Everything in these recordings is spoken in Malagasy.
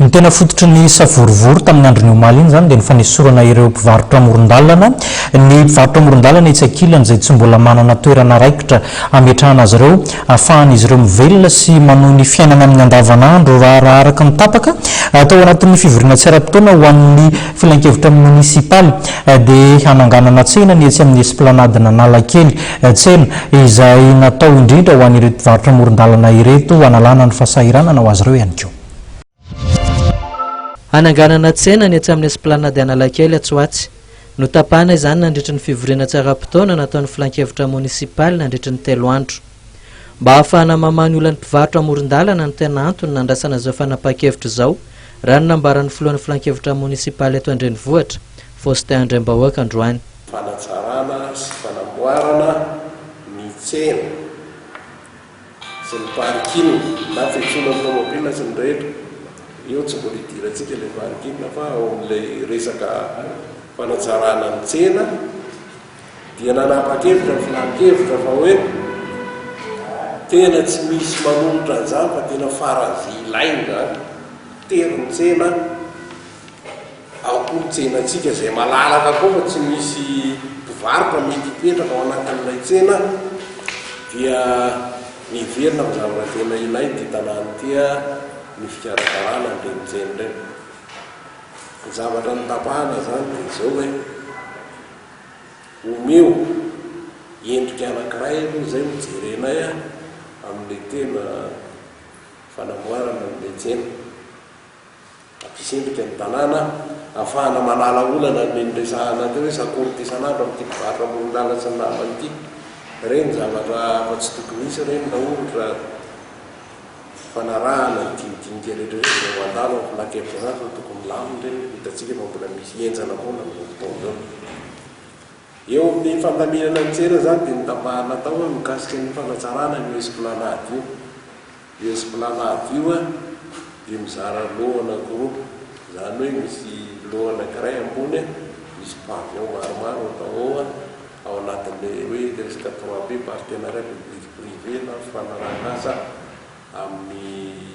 Ny tena fototry ny savorovoro tamin'ny andron'ny omaly iny izany dia ny fanesorana ireo mpivarotra amoron-dalana. Ny mpivarotra amoron-dalana etsy ankilany izay tsy mbola manana toerana raikitra hametrahana azy ireo ahafahan'izy ireo mivelona sy manohy ny fiainana amin'ny andavanandro raha araka ny tapaka tao anatin'ny fivoriana tsy ara-potoana ho an'ny filankevitra monisipaly dia hananganana tsena ny etsy amin'ny Esplanade Analakely. Tsena izay natao indrindra ho an'ireto mpivarotra amoron-dalana ireto hanalana ny fahasahiranana ho azy ireo ihany koa. Hananganana tsena ny etsy amin'ny Esplanade Analakely atsy ho atsy. Notapahana izany nandritry ny fivoriana tsy ara-potoana nataon'ny filankevitra monisipaly nandritry ny telo andro. Mba hahafahana mamaha ny olan'ny mpivarotra amoron-dalana no tena antony nandraisana izao fanapahan-kevitra izao, raha ny nambaran'ny filohan'ny filankevitra monisipaly eto an-drenivohitra, Faustin Andriambahoaka androany. Fanatsarana sy fanamboarana ny tsena sy ny parking na fiantsoana ny tomobile sy ny rehetra. Io tsy mbola idirantsika ilay parking fa ao amin'ilay resaka fanatsarana ny tsena dia nanapa-kevitra ny filan-kevitra fa hoe tena tsy misy manohitra an'izany fa tena faran'izay ilaina izany. Tery ny tsena. Ao koa ny tsenantsika izay malalaka koa fa tsy misy mpivarotra mety hipetraka ao anatin'ilay tsena dia miverina fa zavatra tena ilaina ity tanàna ity ny fikarakarana an'ireny tsena ireny. Ny zavatra notapahana izany dia izao hoe omeo endrika anankiray aloha izay ho jerenay amin'ilay tena fanamboarana an'ilay tsena. Hampisendrika ny tanàna, ahafahana manala olana ny niresahana teo hoe sakory isan'andro amin'ity mpivarotra amoron-dalana sy ny namany ity. Ireny zavatra efa tsy tokony hisy ireny raha ohatra fanarahana ny dinidinika rehetra ireny dia mandalo amin'ny filan-kevitra izany fa tokony milamina ireny, hitantsika fa mbola misy henjana foana amin'izao fotoana izao. Eo amin'ny fandaminana ny tsena izany dia notapahana tao mikasika ny fanatsarana an'io esplanade io. Io esplanade io dia mizara lot anankiroa, izany hoe misy lot anankiray ambony, misy pavillon maromaro atao ao, ao anatin'ilay hoe resaka 3P, partenariat public privé na fifanarahan'asa amin'ny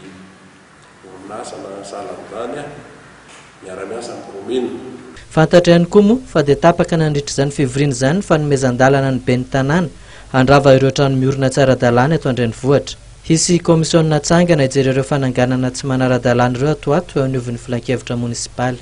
orinasa na sahala amin'izany, miara-miasa amin'ny kaominina. Fantatra ihany koa moa fa dia tapaka nandritra izany fivoriana izany ny fanomezan-dalana ny ben'ny tanàna handrava ireo trano miorina tsy ara-dalàna eto an-drenivohitra. Hisy kaomisiona hatsangana hijery ireo fananganana tsy manara-dalàna ireo ato ho ato eo anivon'ny filankevitra monisipaly.